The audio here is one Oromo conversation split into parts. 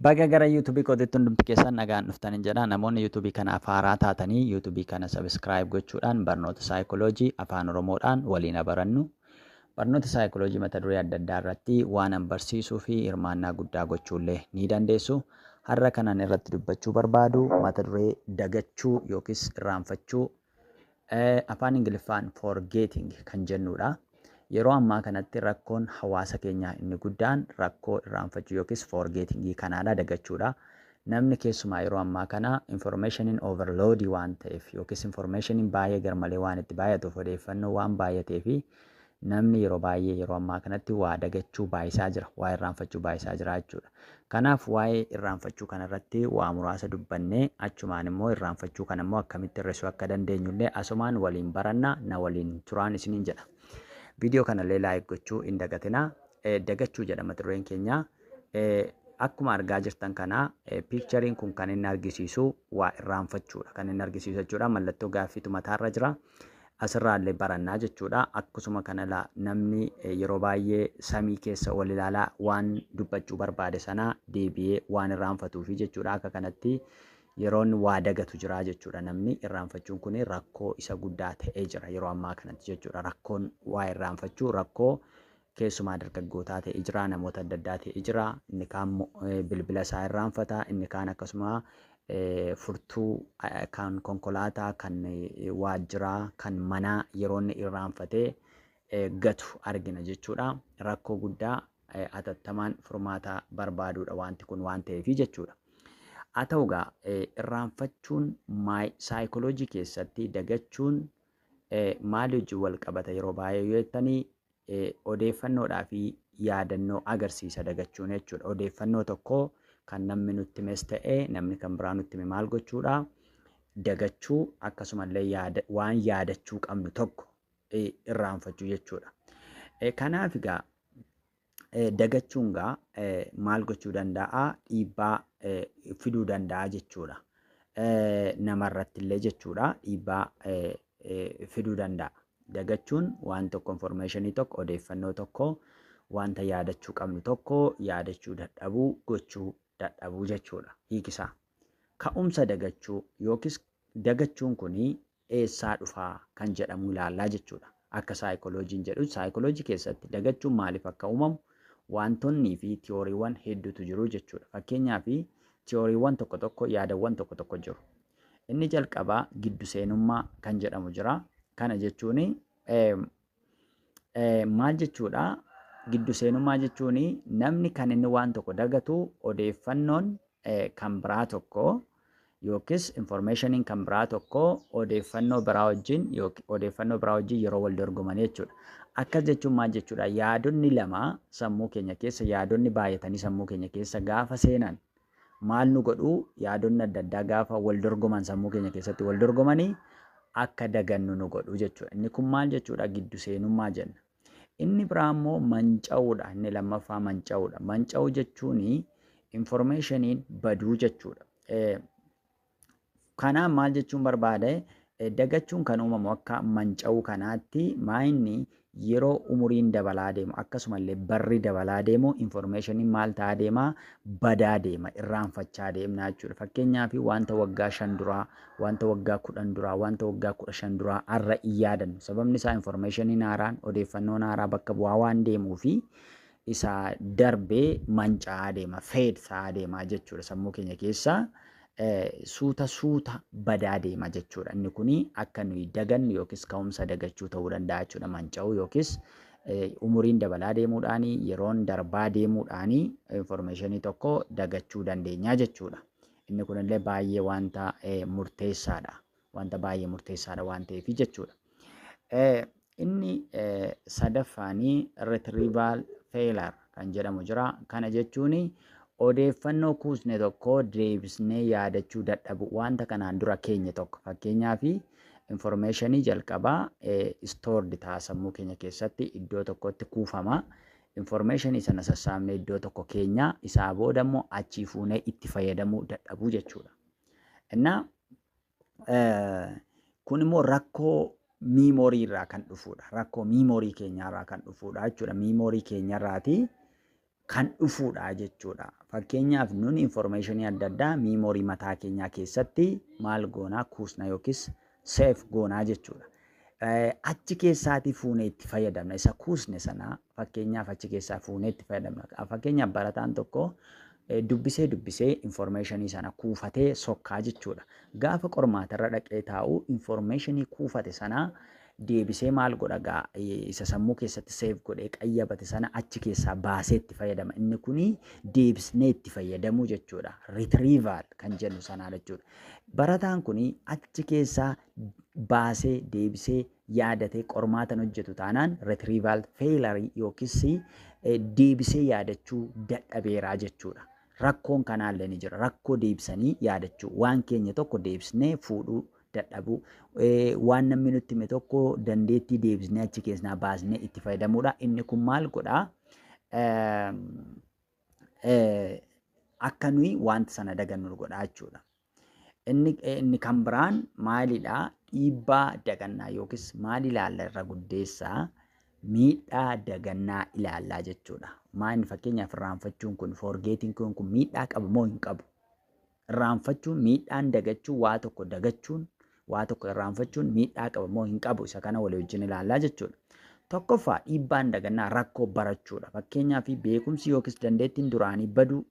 Baga gara YouTubeii kootitti hundumti keessan nagaan dhuftanii jedha. Namoonni YouTubeii kanaaf haaraa taatanii YouTubeii kana subscribe gochuudhaan barnoota saayikooloojii Afaan Oromoodhaan waliin barannu. Barnoota saayikooloojii mata duree adda addaa irratti waan an barsiisuu fi hirmaannaa guddaa gochuullee ni dandeessu. Har'a kanan irratti dubbachuu barbaadu mata duree dagachuu yookiis irraanfachuu, afaan Ingiliffaan forgetting kan jennudha. Yeroo ammaa kanatti rakkoon hawaasa keenyaa inni guddaan rakkoo irraanfachuu yookiis forgettingii kanaadha, dagachuudha. Namni keessumaa yeroo ammaa kana informationiin overloadii waan ta'eef yookiis informationiin baay'ee garmalee waan itti baay'atuuf, odeeffannoo waan baay'atee fi namni yeroo baay'ee yeroo ammaa kanatti waa dagachuu baay'isaa jira, waa irraanfachuu baay'isaa jira jechuudha. Kanaaf waa'ee irraanfachuu kanarratti waa muraasa dubbannee, achumaan immoo irraanfachuu kana immoo akkamitti hir'isuu akka dandeenyullee asumaan waliin baranna, na waliin turaan isiniin jedha. Viidiyoo kanallee like gochuu hin dagatinaa. Dagachuu jedha mata dureen keenya. Akkuma argaa jirtan kana, pictureiin kun kan inni argisiisu waa irraanfachuudha. Kan inni argisiisu jechuudha. Mallattoo gaaffiitu mataarra jira. Asirraallee barannaa jechuudha. Akkasuma kana namni yeroo baay'ee samii keessa ol ilaalaa waan dubbachuu barbaade sana deebi'ee waan irraanfatuufi jechuudha. Akka kanatti yeroon waa dagatu jira jechuudha. Namni irraanfachuun kun rakkoo isa guddaa ta'ee jira yeroo ammaa kanatti jechuudha. Rakkoon waa irraanfachuu rakkoo keessumaa dargaggootaa ta'ee jira, namoota adda addaa ta'ee jira. Inni kaan bilbila isaa irraanfata, inni kaan akkasuma furtuu kan konkolaataa, kan waajjiraa, kan manaa yeroo inni irraanfatee gatu argina jechuudha. Rakkoo guddaa hatattamaan furmaata barbaaduudha wanti kun waan ta'eefi jechuudha. Haa ta'u egaa, irraanfachuun saayikooloojii keessatti dagachuun maali wajjin wal qabata yeroo baay'ee yoo jettanii, odeeffannoodhaa fi yaadannoo agarsiisa dagachuun jechuudha. Odeeffannoo tokko kan namni nutti himes ta'e namni kan biraa nutti hime maal gochuudha? Dagachuu, akkasumallee yaada, waan yaadachuu qabnu tokko irraanfachuu jechuudha. Kanaaf egaa dagachuun gaa maal gochuu danda'a? Dhiibbaa fiduu danda'a jechuudha. Namarratti illee jechuudha, dhiibbaa fiduu danda'a. Dagachuun waan tokko, informationii tokko, odeeffannoo tokko, wanta yaadachuu qabnu tokko yaadachuu dadhabuu, gochuu dadhabuu jechuudha hiikisaa. Ka'umsa dagachuu yookiis dagachuun kunii eessaa dhufaa kan jedhamu ilaallaa jechuudha. Akka saayikolojiin jedhu, saayikoloojii keessatti dagachuun maaliif akka uumamu wantoonnii fi tiyooriiwwan hedduutu jiru jechuudha. Fakkeenyaaf tiyooriiwwan tokko tokko, yaadawwan tokko tokko jiru. Inni jalqabaa giddu seenummaa kan jedhamu jira. Kana jechuun maal jechuudha? Giddu seenummaa jechuun namni kan inni waan tokko dagatu odeeffannoon kan biraa tokko yookiis informationiin kan biraa tokko odeeffannoo biraa wajjin yeroo wal dorgoman jechuudha. Akkas jechuun maal jechuudha? Yaadonni lama sammuu keenya keessa, yaadonni baay'atanii sammuu keenya keessa gaafa seenan maal nu godhuu? Yaadonni adda addaa gaafa wal dorgoman, sammuu keenya keessatti wal dorgomanii akka dagannu nu godhu jechuudha. Inni kun maal jechuudha? Giddu seenummaa jenna. Inni biraa immoo manca'uudha. Inni lammaffaa manca'uudha. Manca'uu jechuun informationiin baduu jechuudha. Kanaaf maal jechuun barbaade? Dagachuun kan uumamu akka manca'uu kanaatti maayinni yeroo umuriin dabalaa deemu, akkasumallee barri dabalaa deemu, informationiin maal ta'aa deema? Badaa deema, irraanfachaa deemna jechuudha. Fakkeenyaaf wanta waggaa 5 duraa, wanta waggaa 10 duraa, wanta waggaa 15 duraa har'a hin yaadannu. Sababni isaa informationiin haaraan, odeeffannoon haaraa bakka bu'aa waan deemuu fi isa darbee manca'aa deema, fade ta'aa deema jechuudha. Sammuu keenya keessa suuta suuta badaa deema jechuudha. Inni kuni akka nuyi dagannu yookiis ka'umsa dagachuu ta'uu danda'a jechuudha. Manca'uu yookiis umuriin dabalaa deemuudhaani, yeroon darbaa deemuudhaani informationii tokko dagachuu dandeenya jechuudha. Inni kunillee baay'ee wanta murteessaadha. Wanta baay'ee murteessaadha waan ta'eef jechuudha. Inni sadaffaanii retrieval failure kan jedhamu jira. Kana jechuun odeeffannoo kuusne tokko deebisnee yaadachuu dadhabu, wanta kanaan dura keenye tokko. Fakkeenyaaf informationii jalqabaa stored ta'a, sammuu keenya keessatti iddoo tokkotti kuufama. Informationii sana sassaabnee iddoo tokko keenya, isaa booda immoo achii fuunee itti fayyadamuu dadhabuu jechuudha. Innaa kun immoo rakkoo memory irraa kan dhufudha. Rakkoo memory keenyaarraa kan dhufudha jechuudha. Memory keenyarraati kan dhufuudha jechuudha. Fakkeenyaaf nuni informationii adda addaa memory mataa keenyaa keessatti maal goonaa kuusna yookiis save goonaa jechuudha. Achi keessaatii fuunee itti fayyadamna. Isa kuusne sana fakkeenyaaf achi keessaa fuunee itti fayyadamna. Fakkeenyaaf barataan tokko dubbisee dubbisee informationii sana kuufatee sokkaa jechuudha. Gaafa qormaatarra dhaqee taa'u informationii kuufate sana deebisee maal godha gaa isa sammuu keessatti save godhee qayyabate sana achi keessaa baasee itti fayyadama. Inni kuni deebisnee itti fayyadamuu jechuudha. Retrieval kan jennu sanaa jechuudha. Barataan kuni achi keessaa baasee deebisee yaadatee qormaatan hojjetu taanaan retrieval failure yookiis deebisee yaadachuu dadhabeeraa jechuudha. Rakkoon kanaallee ni jira. Rakkoo deebisanii yaadachuu, waan keenya tokko deebisnee fuudhuu dadhabuu, waan namni nutti hime tokko dandeettii deebisnee achi keessaa baasnee itti fayyadamuudha. Inni kun maal godhaa? Akka nuyi wanta sana dagannu godhaa jechuudha. Inni kan biraan maalidhaa? Dhiibbaa dagannaa yookiis maal ilaalla irra guddeessaa? Miidhaa dagannaa ilaallaa jechuudha. Maal fakkeenyaaf irraanfachuun kun, forgetting kun miidhaa qaba moo hin qabu? Irraanfachuun, miidhaan dagachuu, waa tokko dagachuun, waa tokko irraanfachuun miidhaa qaba moo hin qabu? Isa kana walii wajjin ilaallaa jechuudha. Tokkoffaa, dhiibbaan dagannaa rakkoo barachuudha. Fakkeenyaaf beekumsi yookiis dandeettiin duraanii baduu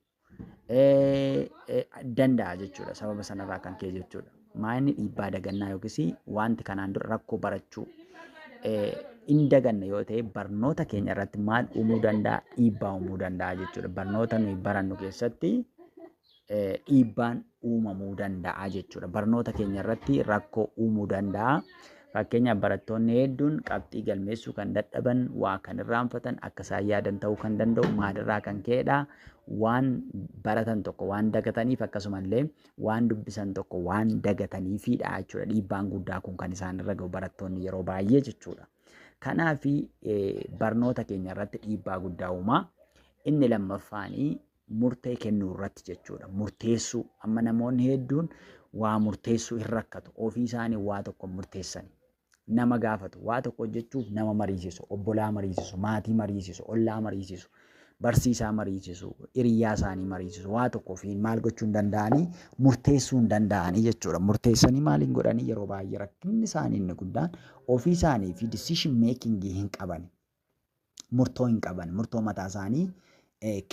danda'a jechuudha. Sababa sanarraa kan ka'e jechuudha. Maayinni dhiibbaa dagannaa yookiis wanti kanaan dura rakkoo barachuu hin daganne yoo ta'e barnoota keenya irratti maal uumuu danda'a? Dhiibbaa uumuu danda'a jechuudha. Barnoota nuyi barannu keessatti dhiibbaan uumamuu danda'a jechuudha. Barnoota keenya irratti rakkoo uumuu danda'a. Fakkeenyaaf barattoonni hedduun qabxii galmeessuu kan dadhaban, waa kan irraanfatan, akka isaan yaadan ta'uu kan danda'u maalirraa kan ka'edha? Waan baratan tokko waan dagataniif, akkasumallee waan dubbisan tokko waan dagataniifidha jechuudha. Dhiibbaan guddaa kun kan isaan irra ga'u barattoonni yeroo baay'ee jechuudha. Kanaaf barnoota keenya irratti dhiibbaa guddaa uumaa. Inni lammaffaanii murtee kennuu irratti jechuudha. Murteessuu, amma namoonni hedduun waa murteessuu hin rakkatu. Ofii isaanii waa tokko murteessani. Nama gaafatu. Waa tokko hojjechuuf nama mariisisu, obbolaa mariisisu, maatii mariisisu, ollaa mariisisu, barsiisaa mariisisu, hiriyaa isaanii mariisisu. Waa tokko ofiin maal gochuu hin danda'anii? Murteessuu hin danda'anii jechuudha. Murteessanii maaliin godhanii? Yeroo baay'ee rakkinni isaanii inni guddaan ofii isaanii fi decision making hin qaban. Murtoo hin qaban. Murtoo mataa isaanii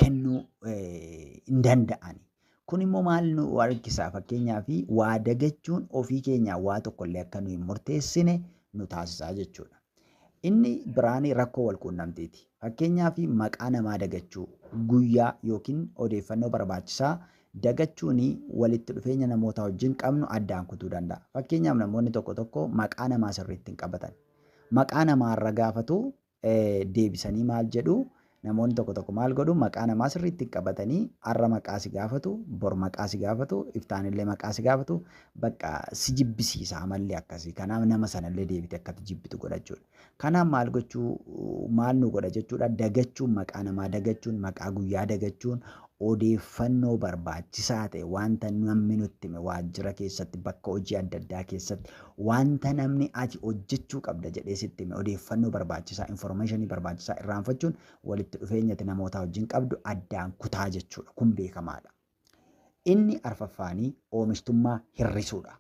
kennuu hin danda'ani. Kun immoo maal nu harkisa? Fakkeenyaaf waa dagachuun ofii keenyaa waa tokkollee akka nuyi murteessine nu taasisaa jechuudha. Inni biraan rakkoo wal quunnamtiiti. Fakkeenyaaf maqaa namaa dagachuu, guyyaa yookiin odeeffannoo barbaachisaa dagachuun walitti dhufeenya namoota wajjin qabnu addaan kutuu danda'a. Fakkeenyaaf namoonni tokko tokko maqaa namaa sirriitti hin qabatan. Maqaa namaarra gaafatu deebisanii maal jedhu? Namoonni tokko tokko maal godhu? Maqaa namaa sirriitti hin qabatanii, har'a maqaa si gaafatu, bor maqaa si gaafatu, iftaanillee maqaa si gaafatu, bakka si jibbisiisa amalli akkasii. Kanaaf nama sanallee deebite akkati jibbitu godha jechuudha. Kanaaf maal gochuu, maal nu godha jechuudha? Dagachuun, maqaa namaa dagachuun, maqaa guyyaa dagachuun, odeeffannoo barbaachisaa ta'e, wanta namni nutti hime waajjira keessatti, bakka hojii adda addaa keessatti, wanta namni ati hojjechuu qabda jedhee sitti hime, odeeffannoo barbaachisaa, informationii barbaachisaa irraanfachuun walitti dhufeenya namoota wajjin qabdu addaan kutaa jechuudha. Kun beekamaadha. Inni arfaffaanii oomishtummaa hir'isuudha.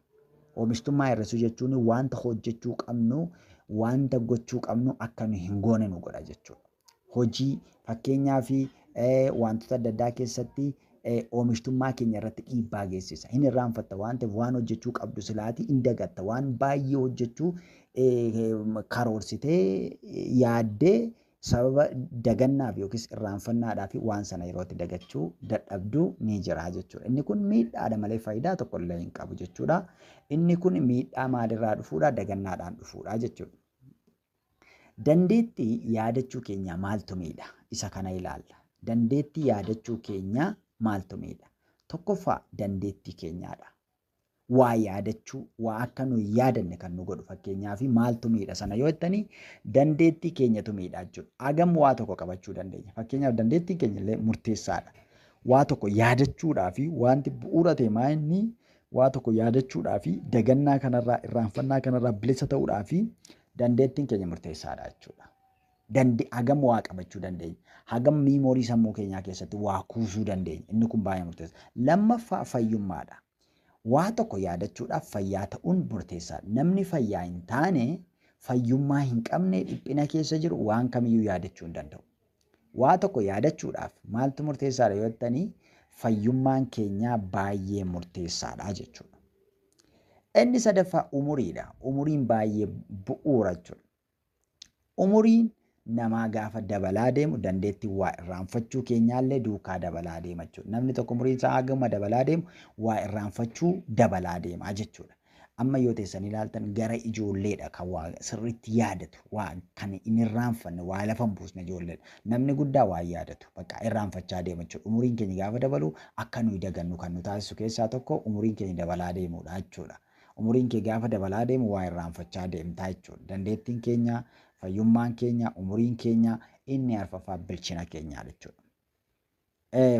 Oomishtummaa hir'isuu jechuun wanta hojjechuu qabnu, wanta gochuu qabnu akka nu hin goone nu godha jechuudha. Hojii fakkeenyaaf wantoota adda addaa keessatti oomishtummaa keenya irratti dhiibbaa geessisa. Hin irraanfatta waan ta'eef waan hojjechuu qabdu silaatii hin dagatta. Waan baay'ee hojjechuu karoorsitee yaaddee sababa dagannaaf yookiis irraanfannaadhaaf waan sana yerootti dagachuu dadhabduu ni jira jechuudha. Inni kun miidhaadha malee faayidaa tokko illee hin qabu jechuudha. Inni kun miidhaa maalirraa dhufuudha? Dagannaadhaan dhufuudha jechuudha. Dandeettii yaadachuu keenyaa maaltu miidha? Isa kana ilaalla. Dandeettii yaadachuu keenyaa maaltu miidha? Tokkoffaa, dandeettii keenyaadha. Waa yaadachuu, waa akka nuyi yaadanne kan nu godhu fakkeenyaaf maaltu miidha sana yoo jettanii, dandeettii keenyatu miidha jechuudha. Hagam waa tokko qabachuu dandeenya? Fakkeenyaaf dandeettiin keenya illee murteessaadha. Waa tokko yaadachuudhaa fi wanti bu'uura ta'e maa inni waa tokko yaadachuudhaa fi dagannaa kanarraa, irraanfannaa kanarraa bilisa ta'uudhaa fi dandeettiin keenya murteessaadha jechuudha. Hagam waa qabachuu dandeenya? Hagam memory sammuu keenyaa keessatti waa kuusuu dandeenya? Inni kun baay'ee murteessa. Lammaffaa, fayyummaadha. Waa tokko yaadachuudhaaf fayyaa ta'uun murteessaadha. Namni fayyaa hin taane, fayyummaa hin qabne, dhiphina keessa jiru waan kamiyyuu yaadachuu hin danda'u. Waa tokko yaadachuudhaaf maaltu murteessaadha yoo jettanii, fayyummaan keenyaa baay'ee murteessaadha jechuudha. Inni sadaffaa umuriidha. Umuriin baay'ee bu'uura jechuudha. Umuriin namaa gaafa dabalaa deemu dandeettii waa irraanfachuu keenyaallee duukaa dabalaa deema jechuudha. Namni tokko umuriin isaa haguma dabalaa deemu waa irraanfachuu dabalaa deema jechuudha. Amma yoo teessan ilaaltan gara ijoolleedha kan waa sirriitti yaadatu, waa kan hin irraanfanne, waa lafa hin buusne ijoolleedha. Namni guddaa waa yaadatu bakka irraanfachaa deema jechuudha. Umuriin keenya gaafa dabalu akka nuyi dagannu kan nu taasisu keessaa tokko umuriin keenya dabalaa deemuudha jechuudha. Umuriin kee gaafa dabalaa deemu waa irraanfachaa deemtaa jechuudha. Dandeettiin keenya, fayyummaan keenya, umuriin keenya, inni arfaffaa bilchina keenyaa jechuudha.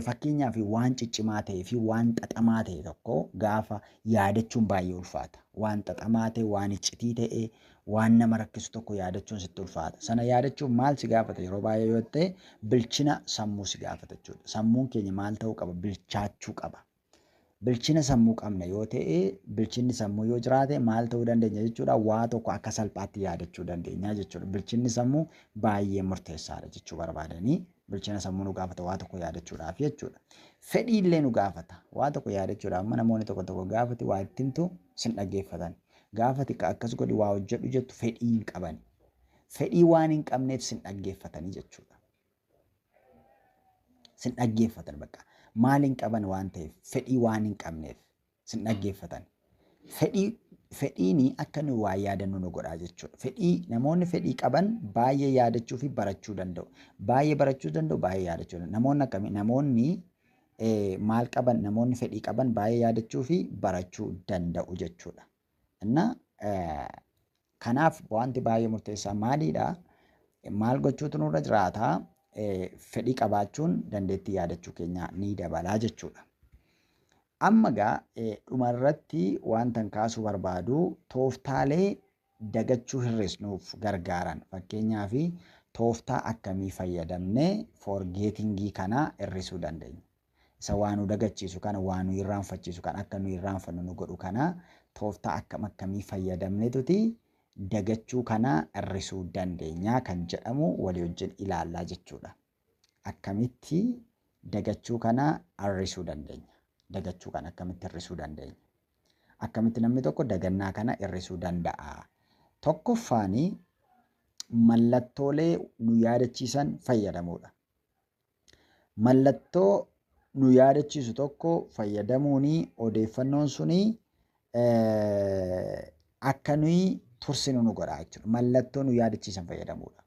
Fakkeenyaaf, waan ciccimaa ta'ee fi waan xaxamaa ta'e tokko gaafa yaadachuun baay'ee ulfaata. Waan xaxamaa ta'e, waan iccitii ta'e, waan nama rakkisu tokko yaadachuun sitti ulfaata. Sana yaadachuun maal si gaafata yeroo baay'ee yoo ta'e, bilchina sammuu si gaafata jechuudha. Sammuun keenya maal ta'uu qaba? Bilchaachuu qaba. Bilchina sammuu qabna yoo ta'e, bilchinni sammuu yoo jiraate maal ta'uu dandeenya jechuudha? Waa tokko akka salphaatti yaadachuu dandeenya jechuudha. Bilchinni sammuu baay'ee murteessaadha jechuu barbaadanii, bilchina sammuu nu gaafata waa tokko yaadachuudhaaf jechuudha. Fedhii illee nu gaafata. Waa tokko yaadachuudhaaf amma namoonni tokko tokko gaafati waa itti himtu sin dhaggeeffatan. Gaafati akkas godhi, waa hojjedhu jettu, fedhii hin qaban. Fedhii waan hin qabneef sin dhaggeeffatanii jechuudha. Sin dhaggeeffatan bakka. Maal hin qaban waan ta'eef? Fedhii waan hin qabneef sin dhaggeeffatan. Fedhiini akka nu waa yaadannu nu godhaa jechuudha. Fedhii, namoonni fedhii qaban baay'ee yaadachuu fi barachuu danda'u. Baay'ee barachuu danda'u, baay'ee yaadachuu danda'u. Namoonni akkamii? Namoonni maal qaban? Namoonni fedhii qaban baay'ee yaadachuu fi barachuu danda'u jechuudha. Inna kanaaf wanti baay'ee murteessaa maaliidha? Maal gochuutu nurra jiraata? Fedhii qabaachuun dandeettii yaadachuu keenya ni dabalaa jechuudha. Amma gaa dhumarratti wanta kaasuu barbaadu tooftaalee dagachuu hir'isnuuf gargaaran, fakkeenyaaf tooftaa akkamii fayyadamnee forgettingii kana hir'isuu dandeenya? Isa waa nu dagachiisu kana, waa nu irraanfachiisu kan akka nu irraanfannu nu godhu kana, tooftaa akkam akkamii fayyadamneetuti dagachuu kana hir'isuu dandeenya kan jedhamu walii wajjin ilaallaa jechuudha. Akkamitti dagachuu kana hir'isuu dandeenya? Dagachuu kana akkamitti hir'isuu dandeenya? Akkamitti namni tokko dagannaa kana hir'isuu danda'a? Tokkoffaani, mallattoolee nu yaadachiisan fayyadamuudha. Mallattoo nu yaadachiisu tokko fayyadamuun odeeffannoon suni akka nuyi tursinu nu godha jechuudha. Mallattoo nu yaadachiisan fayyadamuudha.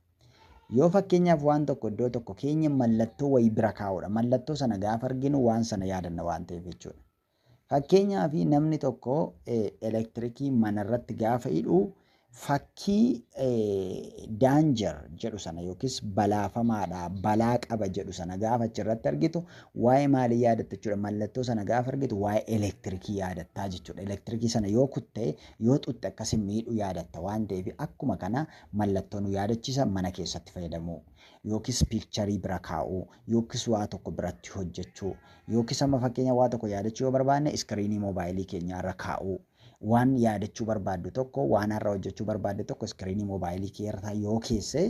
Yoo fakkeenyaaf waan tokko iddoo tokko keenya mallattoo wayii bira kaa'uudha. Mallattoo sana gaafa arginu waan sana yaadanna waan ta'eef jechuudha. Fakkeenyaaf, namni tokko elektirikii manarratti gaafa hidhu fakkii "danger" jedhu sana yookiis "balaafamaadha, balaa qaba" jedhu sana gaafa achirratti argitu waa'ee maalii yaadatta jechuudha? Mallattoo sana gaafa argitu waa'ee elektirikii yaadattaa jechuudha. Elektirikii sana yoo kutte, yoo xuxxe akkasin miidhuu yaadatta waan ta'eef, akkuma kana mallattoo nu yaadachiisa mana keessatti fayyadamuu yookiis picture bira kaa'uu yookiis waa tokko biratti hojjechuu yookiis amma fakkeenya waa tokko yaadachuu yoo barbaanne screenii moobaayilii keenyaarra kaa'uu. Waan yaadachuu barbaaddu tokko, waan har'a hojjechuu barbaadde tokko screenii moobaayilii kee irra yoo keesse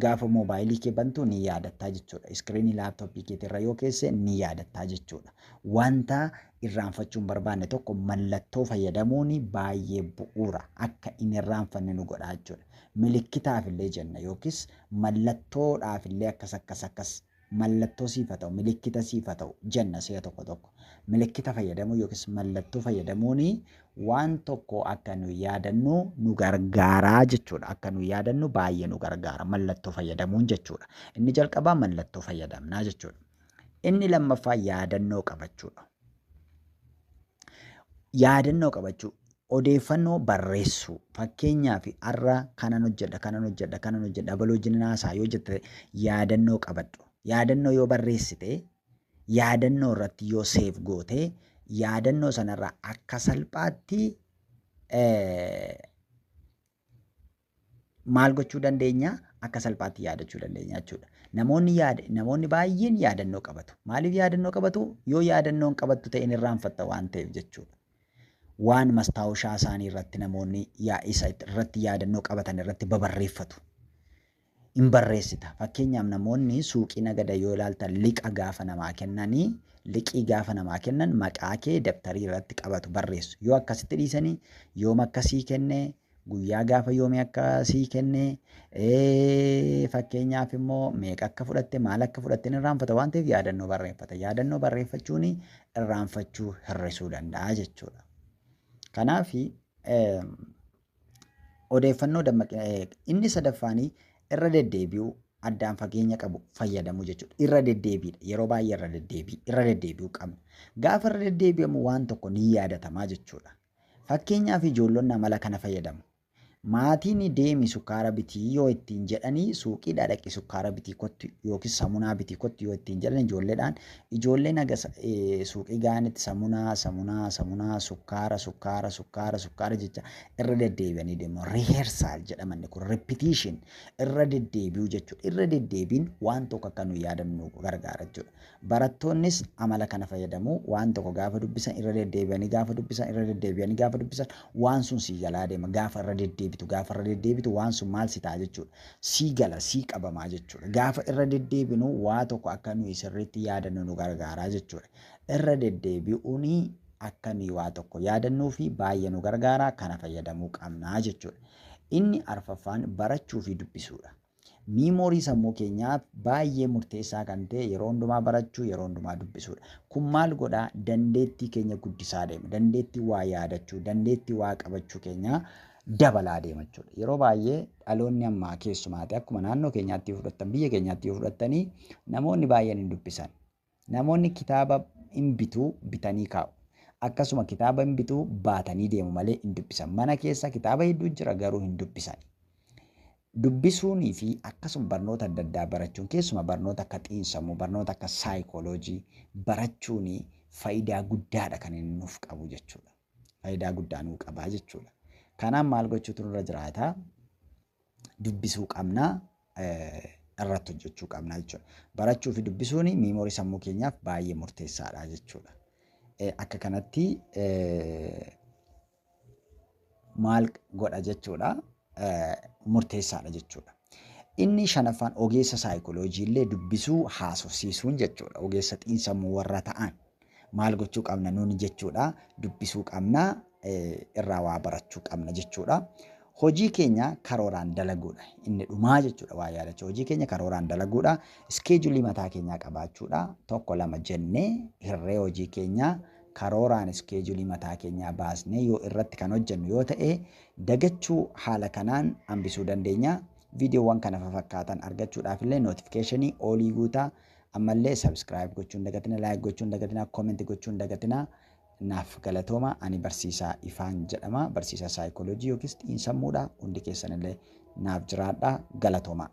gaafa moobaayilii kee bantu ni yaadattaa jechuudha. Screenii laaptooppii keetirra yoo keesse ni yaadattaa jechuudha. Wanta irraanfachuu hin barbaanne tokko mallattoo fayyadamuun baay'ee bu'uura, akka hin irraanfanne nu godha jechuudha. Milikkitaaf illee jenna yookiis mallattoodhaaf illee akkas akkas akkas mallattoo siif haa ta'u, milikkita siif haa ta'u jenna si'a tokko tokko. Milikkita fayyadamuu yookiis mallattoo fayyadamuun waan tokko akka nu yaadannu nu gargaaraa jechuudha. Akka nu yaadannu baay'ee nu gargaara mallattoo fayyadamuun jechuudha. Inni jalqabaa mallattoo fayyadamnaa jechuudha. Inni lammaffaa yaadannoo qabachuudha. Yaadannoo qabachuu, odeeffannoo barreessuu. Fakkeenyaaf, har'a kanan hojjedha, kanan hojjedha, kanan hojjedha, abaluu wajjin haasaa yoo jette yaadannoo qabadhu. Yaadannoo yoo barreessite, yaadannoo irratti yoo save goote, yaadannoo sanarraa akka salphaatti maal gochuu dandeenya? Akka salphaatti yaadachuu dandeenya jechuudha. Namoonni baay'een yaadannoo qabatu. Maaliif yaadannoo qabatu? Yoo yaadannoon qabattu ta'e irraanfatta waan ta'eef jechuudha. Waan mastaawushaa isaanii irratti namoonni isa irratti yaadannoo qabatan irratti babarreeffatu. Hin barreessita. Fakkeenyaaf namoonni suuqii nagada yoo ilaaltan liqa gaafa namaa kennanii liqii gaafa namaa kennan maqaa kee dabtarii irratti qabatu barreessu. Yoo akkasitti dhiisanii yoom akkasii kennee guyyaa gaafa yoomii akkasii kennee fakkeenyaaf immoo meeqa akka fudhatte maal akka fudhatte irraanfata waan ta'eef yaadannoo barreeffata. Yaadannoo barreeffachuun irraanfachuu hir'isuu danda'a jechuudha. Kanaaf odeeffannoo dammaqina inni sadaffaanii irra deddeebi'uu addaan fageenya qabu fayyadamuu jechuudha. Irra deddeebiidha. Yeroo baay'ee irra deddeebii irra deddeebi'uu qabna. Gaafa irra deddeebi'amu waan tokko ni yaadatamaa jechuudha. Fakkeenyaaf ijoollonni amala kana fayyadamu. Maatiin deemi sukkaara bitii yoo ittiin jedhanii suuqiidhaa dhaqi sukkaara bitii kottu yookiis samunaa bitii kottu yoo ittiin jedhan ijoolleedhaan ijoolleen haga suuqii ga'anitti samunaa samunaa samunaa sukkaara sukkaara sukkaara sukkaara jecha irra deddeebi'anii deemu. Rehearsaal jedhamanni kun repetition irra deddeebi'uu jechuudha. Irra deddeebiin waan tokko akka nu yaadannu gargaara jechuudha. Barattoonnis amala kana fayyadamu waan tokko gaafa dubbisan irra deddeebi'anii gaafa dubbisan irra deddeebi'anii gaafa dubbisan waan sun sii galaa deema gaafa irra deddeebitu gaafa irra deddeebitu waan sun maal si ta'a jechuudha. Sii gala sii qabamaa jechuudha. Gaafa irra deddeebinu waa tokko akka nuyi sirriitti yaadannu nu gargaaraa jechuudha. Irra deddeebi'uun akka nuyi waa tokko yaadannuu fi baay'ee nu gargaara kana fayyadamuu qabnaa jechuudha. Inni arfaffaan barachuu fi dubbisuudha. Miimoorii sammuu keenyaaf baay'ee murteessaa kan ta'e yeroo hundumaa barachuu yeroo hundumaa dubbisuudha. Kun maal godhaa? Dandeettii keenya guddisaa deema. Dandeettii waa yaadachuu, dandeettii waa qabachuu keenyaa dabalaa deema jechuudha. Yeroo baay'ee dhaloonni ammaa keessumaati akkuma naannoo keenyaatti yoo fudhattan biyya keenyaatti yoo fudhattanii namoonni baay'een hin dubbisan. Namoonni kitaaba hin bituu bitanii kaa'u. Akkasuma kitaaba hin bituu baatanii deemu malee hin dubbisan. Mana keessa kitaaba hedduu jira garuu hin dubbisan. Dubbisuunii fi akkasuma barnoota adda addaa barachuun keessumaa barnoota akka xiinsammuu, barnoota akka saayikooloojii barachuun faayidaa guddaadha kan inni nuuf qabu jechuudha. Faayidaa guddaa nuu qabaa jechuudha. Kanaaf maal gochuutu nurra jiraata? Dubbisuu qabnaa, irratti hojjechuu qabnaa jechuudha. Barachuu fi dubbisuun miimoorii sammuu keenyaaf baay'ee murteessaadha jechuudha. Akka kanatti maal godha jechuudha? Murteessaadha jechuudha. Inni shanaffaan ogeessa saayikooloojii illee dubbisuu haasofsiisuun jechuudha. Ogeessa xiinsammuu warra ta'an maal gochuu qabna nuuni jechuudha. Dubbisuu qabna irraa waa barachuu qabna jechuudha. Hojii keenya karooraan dalaguudha. Inni dhumaa jechuudha waa yaadachuu. Hojii keenya karooraan dalaguudha. Iskeejulii mataa keenyaa qabaachuudha. 1 2 jennee hirree hojii keenyaa karooraan iskeejulii mataa keenyaa baasnee yoo irratti kan hojjennu yoo ta'e dagachuu haala kanaan hambisuu dandeenya. Viidiyoowwan kana fakkaatan argachuudhaaf illee nootifikeeshinii olii guutaa ammallee sabskiraayib gochuun dagatina, laayik gochuun dagatina, koomentii gochuun dagatina. Naaf galatooma. Ani barsiisaa Ifaan jedhama. Barsiisaa saayikooloojii yookiis xiinsammuudha. Hundi keessanillee naaf jiraadha. Galatooma.